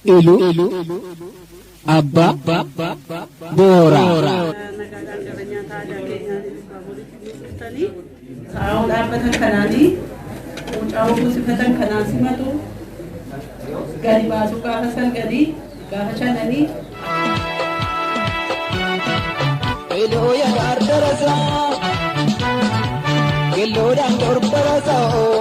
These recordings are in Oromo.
Iluu Abbaa Booraa. Nagaadhaan gara nyaata aadaa keenyaa dhuftanii saa'oo dhaabbatan kanaanii quucaa'uu buusifatan kanaan simatu gadi baasuu gaafa san gadi gaafa shananii. Iluu yaadaar darasaa killoodhaan torbarasoo.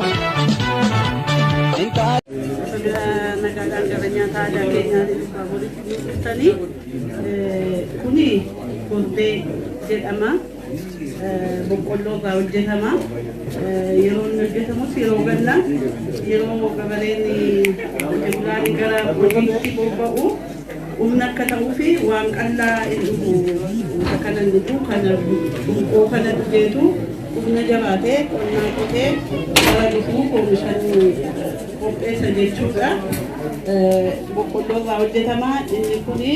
Nagaadhaan gara nyaata aadaa keenyaa dhuftanii kuni kottee jedhama. Boqqolloo irraa hojjetama. Yeroo inni hojjetamus yeroo gannaa, yeroo gabareen qotee bulaan gara hojiitti bobba'u humna akka ta'uu fi waan qallaa hin dhugu, wanta kana hin dhugu, kana cunqoo kana dhugeetu humna jabaatee qonnaa qotee bara dhufuuf oomishan qopheessa jechuudha. Boqqolloo irraa hojjetama. Inni kuni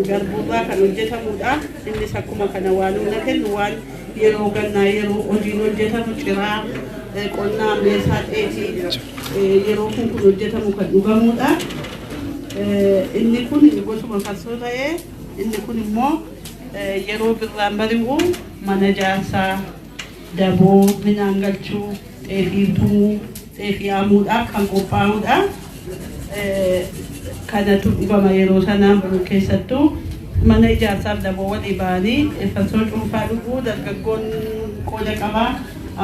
garbuurraa kan hojjetamudha. Innis akkuma kana waan humna kennu, waan yeroo gannaa yeroo hojiin hojjetamu, ciraa qonnaa, meeshaa xeefii, yeroo kun hojjetamu kan dhugamudha. Inni kun gosuma farsoo ta'ee, inni kun immoo yeroo birraan bari'u mana ijaarsaa, daboo, midhaan galchuu, xeefii tumuu, xeefii haamuudhaaf kan qophaa'udha. Kanatu dhugama yeroo sana. Keessattuu mana ijaarsaaf daboo walii ba'anii farsoo cuunfaa dhuguu. Dargaggoon qooda qabaa,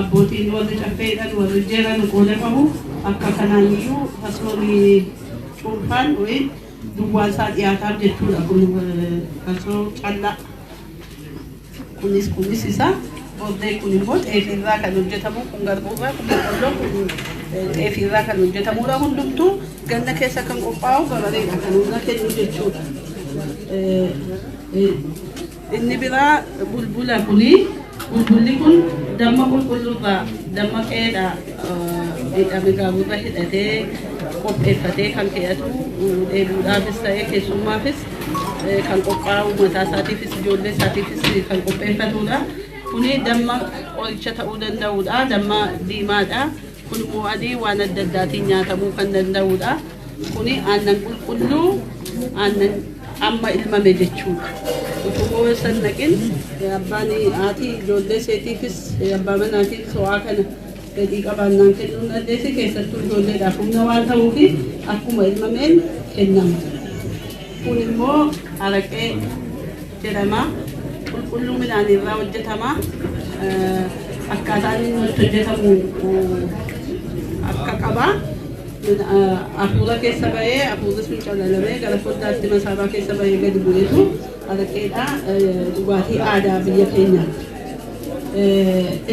abbootiin warri caffeedhan warri jeeran qooda qabu. Akka kanaan iyyuu farsoon cuunfaan wayii duwwaan isaa dhiyaataaf jechuudha. Kun farsoo callaa. Kunis isa booddee kun immoo xeefiirraa kan hojjetamu, kun garbuurraa, kun boqqolloo, kun xeefiirraa kan hojjetamudha. Hundumtuu ganna keessa kan qophaa'u gabareedha kan humna kennu jechuudha. Inni biraa bulbula. Kuni bulbulli kun damma qulqulluurraa, damma qeedhaa hidhame gaaburra hidhatee qopheeffatee kan kee'atu, dheebuudhaafis ta'ee keessummaafis kan qophaa'u, mataa isaatiifis ijoollee isaatiifis kan qopheeffatudha. Kuni damma qoricha ta'uu danda'udha. Damma diimaadha. Kun immoo adii waan adda addaatiin nyaatamuu kan danda'udha. Kuni aannan qulqulluu, aannan amma ilmame jechuudha. Utuu san naqin abbaan haati ijoollee isheetiifis abbaa manaatiifis ho'aa kana gadi qabaannaan kennuu dandeessi. Keessattuu ijoolleedhaaf humna waan ta'uufi akkuma ilmameen kennama. Kun immoo araqee jedhama. Qulqulluu midhaanirraa hojjetama. Akkaataan inni itti hojjetamu akka qaba. Hafuura keessa bahee, hafuurri sun calalamee gara foddaatti masaabaa keessa bahee gadi bu'eetu araqeedha. Dhugaatii aadaa biyya keenyaati.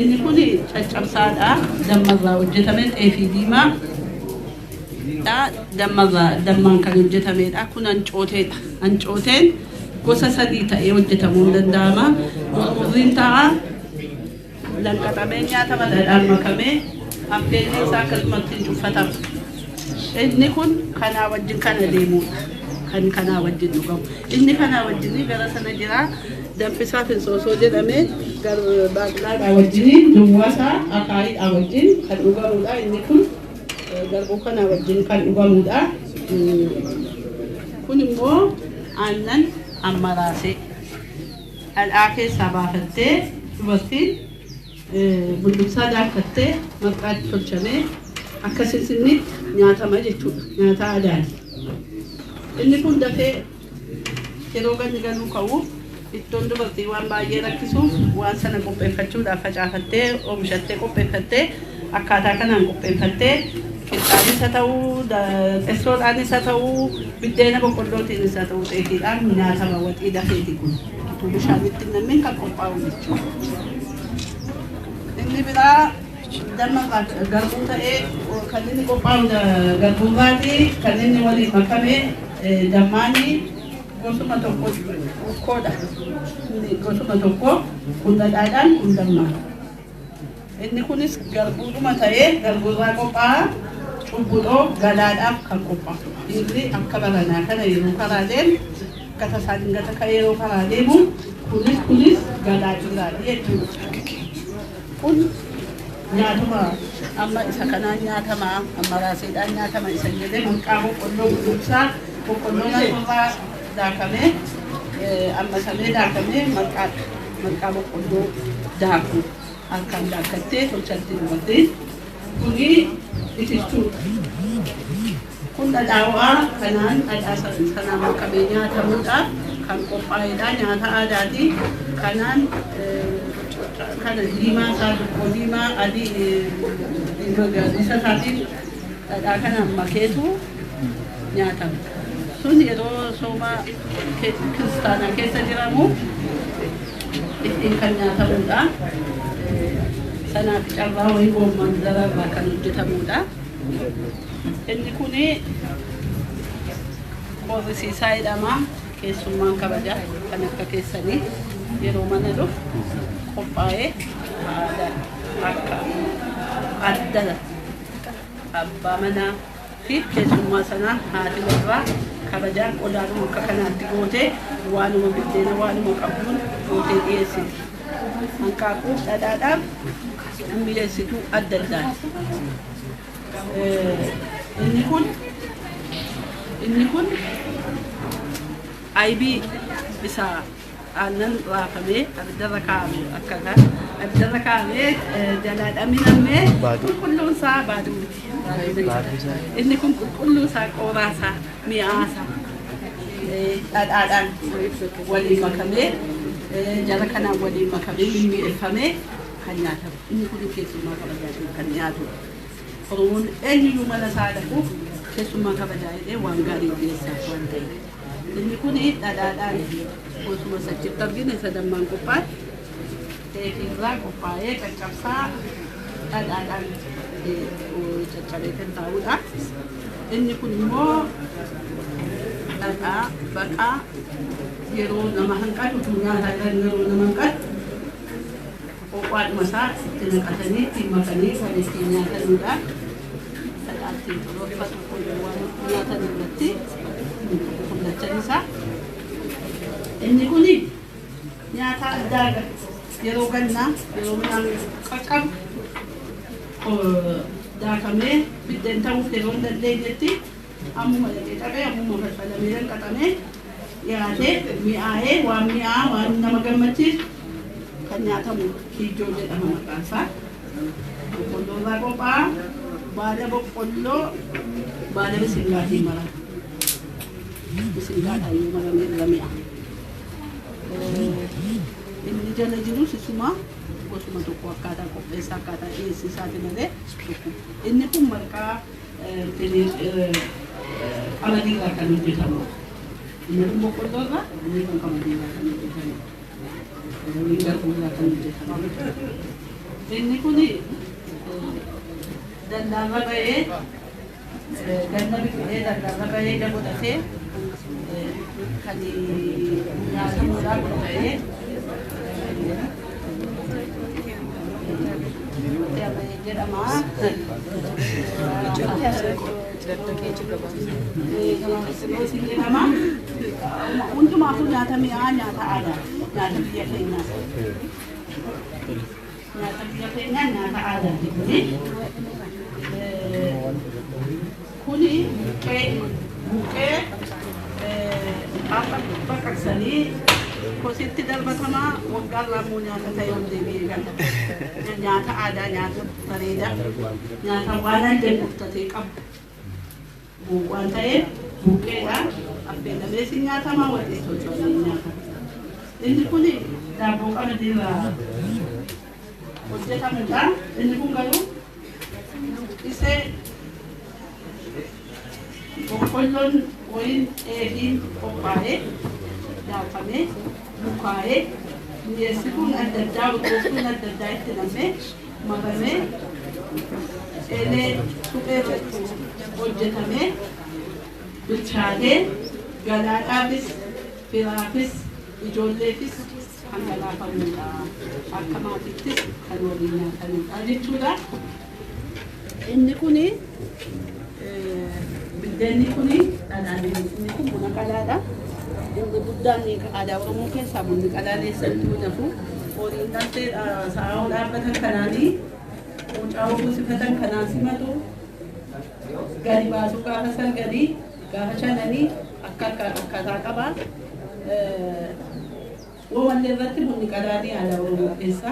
Inni kun caccabsaadha. Dammarraa hojjetame, xeefii diimaa. Dammarraa, dammaan kan hojjetamedha. Kun hancooteedha. Hancooteen gosa sadii ta'ee hojjetamuu hin danda'ama. Murmurriin ta'a. Lanqaxamee nyaatama, dhadhaan makamee affeelli isaa akkasumatti hin cuffatama. Inni kun kanaa wajjin kan adeemudha. Kan kanaa wajjin dhugamu. Inni kanaa wajjin gara sana jira. Danfisaa finsoosoo jedhamee baaqelaadhaa wajjin, duwwaasaa akaayiidhaa wajjin kan dhugamudha. Inni kun garbuu kanaa wajjin kan dhugamudha. Kun immoo aannan ammaraasee dhadhaa keessaa baafattee, dubartiin bulbulsaa daakkattee marqaatti tolchamee akka sinsinnitti nyaatama jechuudha. Nyaata aadaati. Inni kun dafee yeroo ganni galuu ka'u ittoon dubartii waan baay'ee rakkisuuf, waan sana qopheeffachuudhaaf facaafattee, oomishattee, qopheeffattee, akkaataa kanaan qopheeffattee, qixxaanis haa ta'uu, xessoodhaanis haa ta'uu, biddeena boqqollootiinis haa ta'uu, xeefiidhaan nyaatama. Waxii dafeeti kun, utuu bishaanitti hin nammin kan qophaa'u jechuudha. Inni biraa damma garbuu ta'ee kan inni qophaa'u garbuurraati, kan inni waliin makame dammaanii gosuma tokko ukkoodha. Gosuma tokko, kun dhadhaadhaan, kun dammaan. Inni kunis garbuudhuma ta'ee garbuurraa qophaa'a. Cubbuxoo galaadhaaf kan qophaa'u. Dhiirri akka baranaa kana yeroo karaa deemu, akka tasaa dingata ka'ee yeroo karaa deemu, kunis galaa dhiiraati jechuudha. Kun nyaatuma Amma isa kanaan nyaatama, amma raaseedhaan nyaatama isa jedhee hanqaa boqqolloo gudumsaa boqqolloo naannoo daakamee ammasamee daakamee marqaa boqqolloo daaku harkaan daakkattee tolchatti dubartiin. Kuni itichuudha. Kun dhadhaawaa kanaan dhadhaa sanaan makamee nyaatamuudha. Kan qophaa'edha. Nyaata aadaati. Kanaan kana diimaa isaa xiqqoo diimaa adii magariisa isaatiin dhadhaa kanaan makeetu nyaatama. Sun yeroo sooma kiristaanaa keessa jiramu ittiin kan nyaatamudha. Sanaaf carraa wayii goomman zararraa kan hojjetamudha. Inni kuni qorrisiisaa jedhama. Keessummaan kabaja kan akka keessanii yeroo mana dhufu qophaa'ee aadaa akka adda abbaa manaa fi keessummaa sanaa haati warraa kabajaan qodaadhuma akka kanaatti gootee waanuma biddeena waanuma qabduun gootee dhiyeessiti. Hanqaaquu dhadhaadhaaf mi'eessituu adda addaati. Inni kun aybii isa aannan raafamee abiddarra kaa'ame akka abiddarra kaa'amee jalaa dhaminamee qulqulluun isaa baaduu miti. Inni kun qulqulluu isaa qooraa isaa mi'aa isaa dhadhaadhaan waliin makamee jala kanaan waliin makamee mimmi'eeffamee kan nyaatamu. Inni kun keessummaa kabajaa kan nyaatudha. Oromoon eenyuyyuu mana isaa dhaquuf keessummaa kabajaa jedhee waan gaarii dhiyeessaaf waan ta'eef. Inni kun dhadhaadhaan osuma sachitti argine isa dammaan qophaa'e xeefiirraa qophaa'ee caccabsaa dhadhaadhaan caccabee kan taa'udha. Inni kun immoo dhadhaa baqaa yeroo nama hanqatu utuu nyaataa jiran yeroo nama hanqatu qoqqaadhuma isaa itti naqatanii ittiin makanii kan ittiin nyaatanidha. Dhadhaa ittiin tolfatu kun waan nyaatan irratti kullachan isaa. Inni kun nyaata addaa yeroo gannaa yeroo midhaan qaqqabu daakamee biddeen ta'uuf yeroo hin dandeenyetti ammuma dhaqee cabee ammuma falfalamee hanqatamee dhiyaatee mi'aayee waan mi'aa waan nama gammachiisu kan nyaatamu kiijoo jedhama maqaan isaa. Boqqolloo irraa qophaa'a. Baala boqqolloo baala misingaatiin marama. Misingaadhaan yoo marame irra mi'a. Inni jala jirus isuma gosuma tokko akkaataa qopheessaa akkaataa dhiyeessii isaati malee tokko. Inni kun marqaa qamadii irraa kan hojjetamudha. Inni kun boqqolloo irraa, inni kun qamadii irraa kan hojjetamudha. Inni garbuu irraa kan hojjetamudha. Inni kun dallaarra bahee ganna biqilee dallaarra bahee ija godhatee kan nyaatamudha qophaa'ee jedhama. Jedhama. Hundumaafuu nyaata mi'aa nyaata aadaa nyaata biyya keenyaa. Nyaata biyya keenyaa nyaata aadaati kuni. Kuni buqqee hafa baqaqsanii kositti darbatamaa waggaan lammuu nyaata ta'e ol deebi'ee gala. Nyaata aadaa nyaata bareedaa nyaata waan adda murtatee qabu waan ta'eef buqqeedha affeelamee si nyaatamaa waliin tolfamee nyaatama. Inni kun daabboo qamadiirraa hojjetamudha. Inni kun garuu isee boqqolloon wayin dheedhiin qophaa'ee daakamee bukaa'ee mi'eessituun adda addaa urgooftuun adda addaa itti nam'ee makamee eelee suphee irratti hojjetamee bilchaatee galaadhaafis firaafis ijoolleefis kan galaafamudha. Akka maatiittis kan waliin nyaatanidha jechuudha. Inni kuni biddeenni kuni dhadhaan inni kun buna qalaadha. Inni guddaan aadaa Oromoo keessaa bunni qalaan eessattuu nafu horiin dhaltee sa'aa dhaabbatan kanaanii Mucaa buusifatan kanaan simatu. Gadi baasuu gaafa salganii, gaafa shananii akka akkaataa qaba. Wamallee irratti bunni qadaadii aadaa Oromoo keessaa.